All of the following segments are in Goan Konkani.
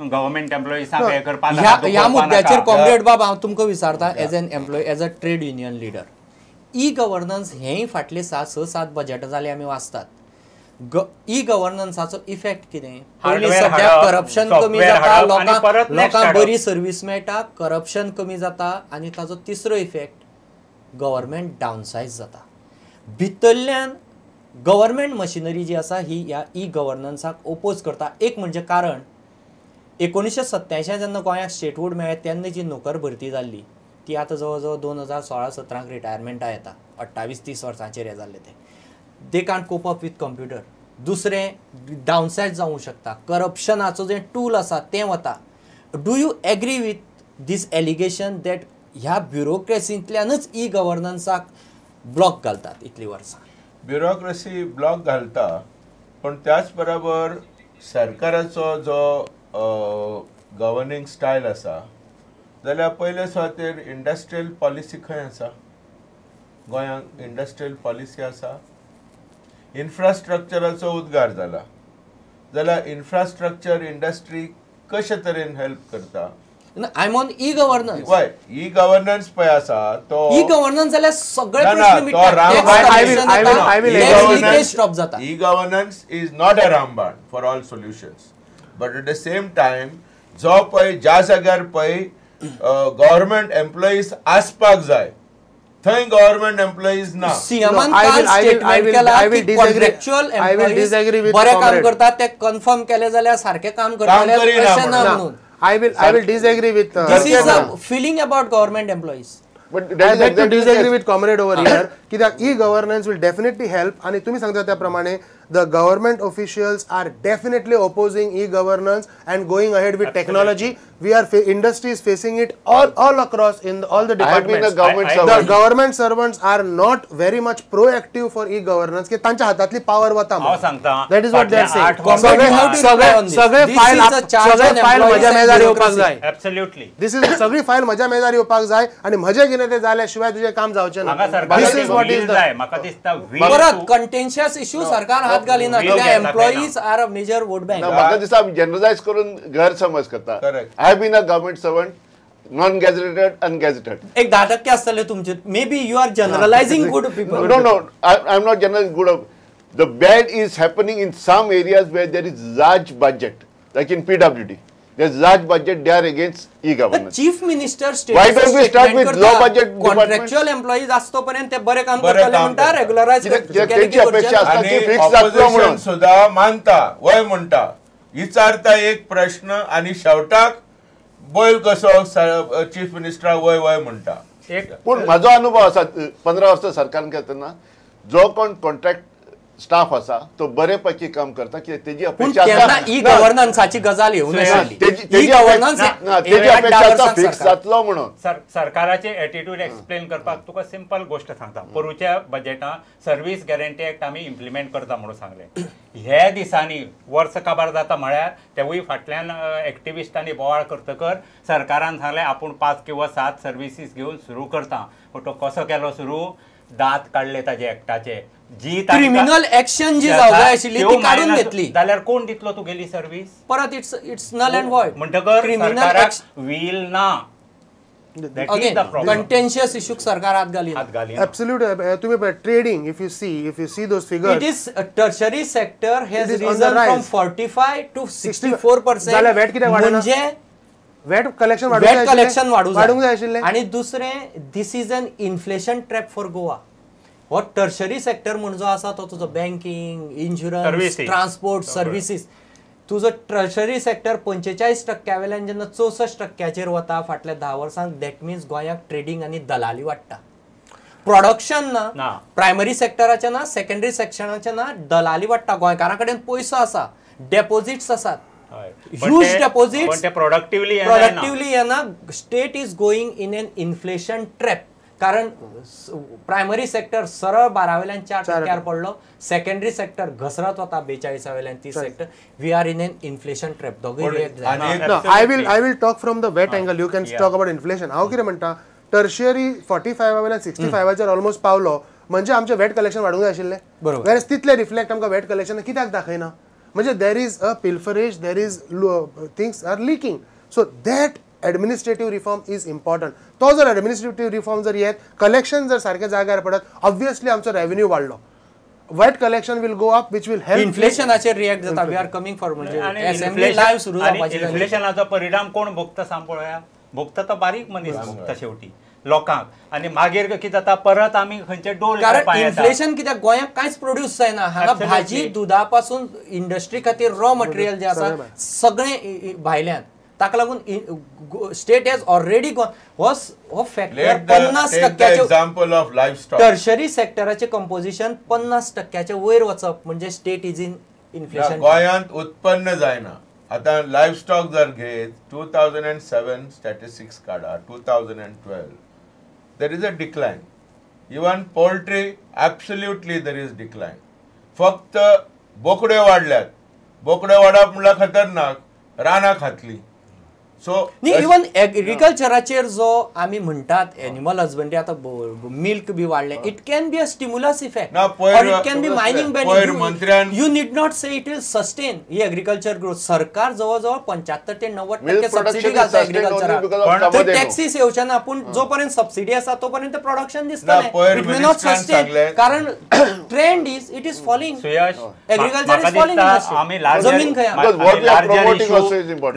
गव्हर्मेंट एम्प्लॉईजांक हें करपाक. ह्या मुद्द्याचेर कॉम्रेड बाब हांव तुमकां विचारता, as an employee, as a trade union leader, e governance हेंय फाटले 6-7 बजेटां जाले आमी वाचतात. ई गव्हर्नन्साचो इफेक्ट कितें? पयलीं सद्याक करप्शन कमी जाता, लोकांक बरी सर्वीस मेळटा, करप्शन कमी जाता, आनी ताजो तिसरो इफेक्ट गव्हर्मेंट डावनसायज जाता. भितरल्यान गव्हर्मेंट मशिनरी जी आसा ही ह्या ई गव्हर्नन्साक ओपोज करता. एक म्हणजे कारण 1987 जेन्ना गोंयाक स्टेटहूड मेळ्ळें तेन्ना जी नोकर भरती जाल्ली ती आतां जवळ जवळ 2016-17 रिटायरमेंटा येता, 28-30 वर्सांचेर हें जाल्लें तें. They can't cope up with computer. दुसरें डावनसायज जावंक शकता, करप्शनाचो जें टूल आसा तें वता. Do you agree with this allegation that ह्या ब्युरोक्रेसींतल्यानच ई गव्हर्नन्साक ब्लॉक घालतात इतलीं वर्सां? ब्युरोक्रेसी ब्लॉक घालता, पण त्याच बरोबर सरकाराचो जो गव्हर्निंग स्टायल आसा जाल्यार पयले सुवातेर इंडस्ट्रियल पॉलिसी खंय आसा? गोंयांत इंडस्ट्रियल पॉलिसी आसा? इन्फ्रास्ट्रक्चराचो उद्गार जाला जाल्यार इन्फ्रास्ट्रक्चर इंडस्ट्री कशे तरेन हेल्प करता? I am on e governance. वय ई गव्हर्नन्स पळय आसा तो ई गव्हर्नन्स जाल्यार सगळे प्रश्न मिटतात. स्टॉप जाता. E governance is not a रामबाण for all solutions, but at the same time जो पळय ज्या जाग्यार पळय गव्हर्मेंट एम्प्लॉईज आसपाक जाय थंय गव्हर्मेंट एम्प्लॉईज ना. सीएमान काल स्टेटमेंट केला की कॉन्ट्रॅक्च्युअल एम्प्लॉईज बरें काम करतात, ते कन्फर्म केले जाल्यार सारकें काम करतले अशें ना म्हणून. I will disagree with this is a feeling about government employees. But I beg to disagree with comrade over here. कित्याक e governance will definitely help, आनी तुमी सांगता त्या प्रमाणे the government officials are definitely opposing e governance and going ahead with technology. We are industry is facing it all across in all the departments. The government servants are not very much proactive for e governance, की तांच्या हातांतली पावर वता. हांव सांगता, that is what they are saying. सगळे फायल म्हज्या मेजार येवपाक जाय. एब्सोल्युटली, this is सगळी फायल म्हज्या मेजार येवपाक जाय आनी म्हजें कितें तें जाल्या शिवाय तुजें काम जावचें ना. This is what is जाय. म्हाका दिसता परत कंटेन्शियस इश्यू सरकार हात घालिना, कित्याक employees are a major vote bank. म्हाका दिसता जनरलायज करून गैरसमज करता. I have been a government servant, non gazetted, ungazetted. एक 10% आसतले तुमचे. May be you are generalising good people. No no, I am not generalising good. The bad is happening in some areas where there is large budget, like in PWD. There is large budget, they are against e-governance. The Chief Minister states why don't we start with low budget department? Contractual employees आसतो पर्यंत ते बरे काम करतले म्हणटा, रेग्युलरायज तेंची अपेक्षा आसता की फिक्स जातलो म्हणून सुद्धा मानता वय म्हणटा. विचारता एक प्रश्न आनी शेवटाक बैल कसो चीफ मिनिस्टर वय वय म्हणटा. पूण म्हाजो अनुभव आसा 15 वर्सां सरकारान करतना जो कोण कॉन्ट्रॅक्ट स्टाफ आसा तो बरे पैकी काम करता, कित्याक तेजी अपेक्षा आसा ई गव्हर्नन्साची गजाल येवूं नाशिल्ली, तेजी अपेक्षा आसा फिक्स जातलो म्हणून. सरकाराचे एटिट्यूड एक्सप्लेन करपाक तुका सिंपल गोश्ट सांगता. पोरूच्या बजेटांत सर्वीस गॅरंटी एक्ट आमी इम्प्लिमेंट करता म्हणून सांगलें. हे दिसांनी वर्स काबार जाता म्हळ्यार तेवूय फाटल्यान एक्टिविस्टांनी बोवाळ करतकर सरकारान सांगलें आपूण 5 किंवा 7 सर्विसीस घेवन सुरू करता. पूण तो कसो केलो सुरू? दांत काडले ताजे एक्टाचे. जी क्रिमिनल एक्शन जी जावंक जाय आशिल्ली ती काडून घेतली जाल्यार कोण दितलो तुगेली सर्वीस? परत it's null and void. म्हणटकर क्रिमिनल व्हील ना. कंटेन्शियस इश्यूक सरकार हात घालिना. एब्सोल्युट. तुम्ही trading, if you see those figures, it is tertiary sector has risen from 45 to 64%. जाल्यार वेट कित्याक वाडना? म्हणजे वेट कलेक्शन वाडूंक जाय आशिल्लें. आनी दुसरें, this is an inflation trap for Goa. हो टर्शरी सेक्टर म्हण जो आसा तो तुजो बँकिंग, इन्शुरन्स, ट्रान्सपोर्ट, सर्विसीस. तुजो टर्शरी सेक्टर 45% वयल्यान जेन्ना 64% वता फाटल्या 10 वर्सांक, that means गोंयाक ट्रेडींग आनी दलाली वाडटा. प्रोडक्शन ना, प्रायमरी सेक्टराचें ना, सेकंडरी सेक्शनाचें ना, दलाली वाडटा. गोंयकारां कडेन पयसो आसा, डेपोजिट्स आसात, ह्यूज डेपोजिट्स, प्रोडक्टिवली येना. State is going in an inflation trap. कारण प्रायमरी सेक्टर सरळ 12 वयल्यान 4% पडलो, सेकंडरी सेक्टर घसरत वता 42 वयल्यान 30 sector. We are in an inflation trap. दोगूय. I will talk from the VAT angle, you can talk about inflation. हांव कितें म्हणटा, टर्शियरी 45 वयल्यान 65ऑलमोस्ट पावलो म्हणजे आमचें वेट कलेक्शन वाडूंक जाय आशिल्लें. बरोबर, तितलें रिफ्लेक्ट आमकां वेट कलेक्शन कित्याक दाखयना? म्हणजे there is a pilferage, there is things are leaking. So that administrative reform is important. तो जर एडमिनिस्ट्रेटिव्ह रिफॉर्म जर येत, कलेक्शन जर सारकें जाग्यार पडत, ऑब्वियसली आमचो रेवेन्यू वाडलो, VAT collection will go up, which will help. इन्फ्लेशनाचेर react जाता, we are coming for म्हणजे असेंब्ली लायव्ह सुरू जावपाची. इन्फ्लेशनाचो परिणाम कोण भोगता सांग पळोवया, भोगता तो बारीक मनीस भोगता शेवटी लोकांक. आनी मागीर कितें जाता परत आमी खंयचे डोल, कारण इन्फ्लेशन कित्याक गोंयांत कांयच प्रोड्यूस जायना. हांगा भाजी दुदा पासून इंडस्ट्री खातीर रॉ मटेरियल जें आसा सगळें भायल्यान, ताका लागून स्टेट हॅज ऑलरेडी गॉन. हो factor 50% example of livestock, tertiary सेक्टराचें कंपोजिशन 50% वयर वचप म्हणजे स्टेट is in inflation. गोंयांत उत्पन्न जायना. आतां लायफस्टॉक जर घेत 2007 स्टॅटिस्टिक्स काडा, 2012 there is a decline. Even poultry absolutely there is decline. फक्त बोकड्यो वाडल्यात, बोकड्यो वाडप म्हणल्यार खतरनाक, रानां खातली. सो न्ही, इवन एग्रीकल्चराचेर जो आमी म्हणटात एनिमल हजबंड्री, आतां मिल्क बी वाडलें, it can be a stimulus effect or it can be mining benefit. You need not say it will sustain he agriculture growth. सरकार जवळ जवळ 75 ते 90% सबसिडी घालता एग्रीकल्चराक, थंय टॅक्सीस येवचे ना, पूण जो पर्यंत सबसिडी आसा तो पर्यंत प्रोडक्शन दिसतलें. It may not sustain, कारण trend is it is falling. Suyash, agriculture is falling. जमीन खंय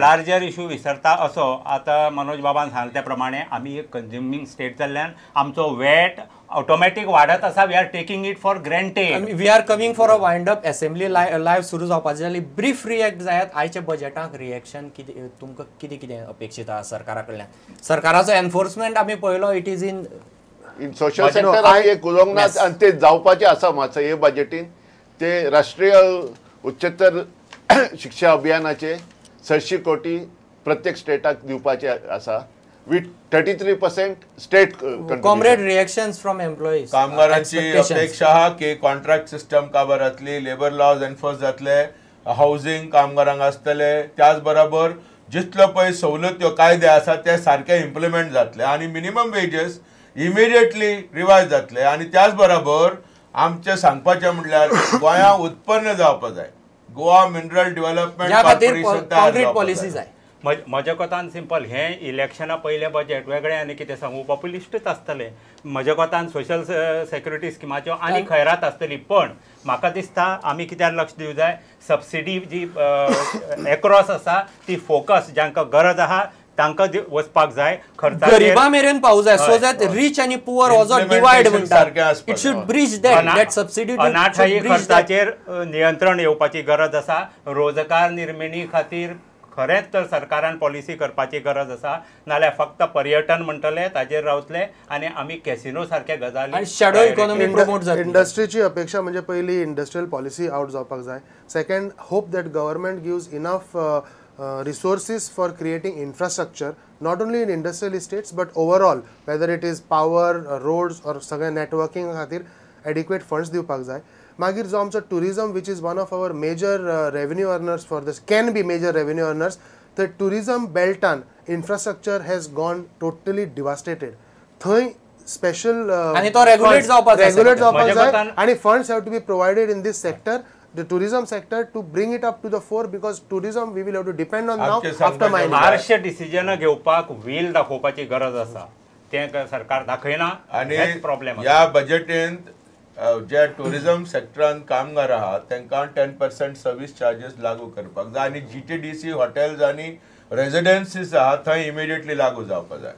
लार्जर इशू विसरता असो. आतां मनोज बाबान सांगले त्या प्रमाणे आमी एक कंज्युमींग स्टेट जाल्ल्यान आमचो वेट ऑटोमॅटीक वाडत आसा. We are taking it for granted. We are coming for a wind up. Assembly live सुरू जावपाची जाली, ब्रीफ रिएक्ट जायात आयच्या बजेटाक. रिएक्शन कितें तुमकां कितें कितें अपेक्षीत आसा सरकारा कडल्यान? सरकाराचो एनफोर्समेंट आमी पळयलो, it is in in social sector एक उलोवंक ना आनी ते जावपाचें आसा मातसो हे बजेटीन. ते राष्ट्रीय उच्चतर शिक्षा अभियानाचे 600 कोटी प्रत्येक स्टेटाक दिवपाचे आसा, with 33% state. Comrade, reactions from employees. कामगारांची अपेक्षा आहा की कॉन्ट्रॅक्ट सिस्टम काबार जातली, लेबर लॉज एनफोर्स जातले, हावजींग कामगारांक आसतले, त्याच बरोबर जितलो पळय सवलत्यो कायदे आसा ते सारके इम्प्लिमेंट जातले आनी मिनिमम वेजेस इमिडिएटली रिवायज जातले. आनी त्याच बरोबर आमचें सांगपाचें म्हणल्यार गोंया उत्पन्न जावपा जाय, Goa mineral development corporation policy जाय. म्हज्या कोतान सिंपल, हें इलेक्शना पयलें बजेट वेगळें आनी कितें सांगू, पॉप्युलिस्टूच आसतलें. म्हज्या कोतान सोशल सेक्युरिटी स्किमाच्यो आनी खैरात आसतली, पण म्हाका दिसता आमी कित्याक लक्ष दिवंक जाय, सबसिडी जी एक्रॉस आसा ती फोकस जांकां गरज आहा तांकां वचपाक जाय, खर्चा गरिबा मेरेन पावूं जाय, सो that rich आनी पुअर हो जो डिवायड म्हणटा, it should bridge that, that subsidy. अनाठाई खर्चाचेर नियंत्रण येवपाची गरज आसा. रोजगार निर्मिणी खातीर खरेंच तर सरकारान पॉलिसी करपाची गरज आसा, नाल्यार फक्त पर्यटन म्हणटले ताजेर रावतले आनी आमी कॅसिनो सारक्या गजाली शॅडो इकॉनॉमी प्रमोट जातली. इंडस्ट्रीची अपेक्षा म्हणजे पयली इंडस्ट्रियल पॉलिसी आउट जावपाक जाय. Second, hope that government gives enough resources for creating infrastructure, not only in industrial estates but overall, whether it is power, roads or सगळे नेटवर्किंग खातीर एडिक्वेट फंड्स दिवपाक जाय. मागीर जो आमचो tourism, which is one of our major revenue earners for this, can be major revenue earners, तर टुरिजम बेल्टान infrastructure has gone totally devastated. थंय स्पेशल आनी तो रेग्युलेट जावपाक जाय आनी funds have to be provided in this sector, the tourism sector, to bring it up to the fore, because tourism we will have to depend on now after mining. Harsh decision घेवपाक व्हील दाखोवपाची गरज आसा, तें सरकार दाखयना आनी प्रॉब्लेम. ह्या बजेटींत जे टुरिझम सेक्टरान कामगार आहा तांकां 10% सर्वीस चार्जेस लागू करपाक जाय आनी GTDC hotels आनी रेजिडेन्सीस आहा थंय इमिडिएटली लागू जावपाक जाय.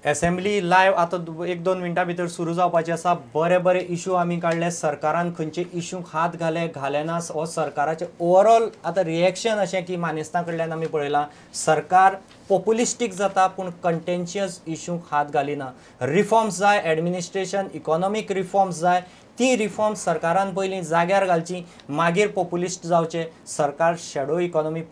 असेंब्ली लायव्ह आतां 1-2 मिनटां भितर सुरू जावपाची आसा. बरे बरे इशू आमी काडले, सरकारान खंयचे इशूंक हात घाले घाले ना, हो सरकाराचें ओवरऑल आतां रिएक्शन अशें की मानेस्तां कडल्यान आमी पळयलां सरकार पॉप्युलिस्टीक जाता पूण कंटेन्शियस इशूंक हात घालिना. रिफॉर्म्स जाय, एडमिनिस्ट्रेशन इकॉनॉमीक रिफॉर्म्स जाय, ती रिफॉर्म्स सरकारान पयलीं जाग्यार घालची, मागीर पॉप्युलिस्ट जावचे. सरकार शॅडो इकॉनॉमी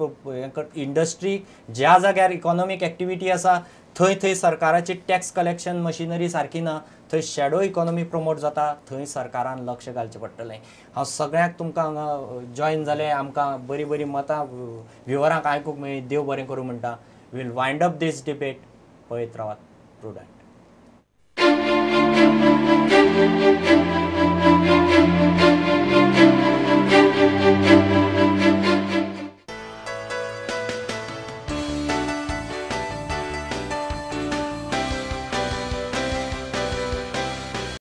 इंडस्ट्री ज्या जाग्यार इकॉनॉमीक एक्टिविटी आसा थंय थंय सरकाराची टॅक्स कलेक्शन मशिनरी सारकी ना, थंय शॅडो इकॉनॉमी प्रमोट जाता, थंय सरकारान लक्ष घालचें पडटलें. हांव सगळ्यांक तुमकां हांगा जॉयन जालें, आमकां बरीं बरीं मतां व्युवरांक आयकूंक मेळ्ळीं, देव बरें करूं म्हणटा. We'll wind up this debate. पळयत रावात प्रुडंट.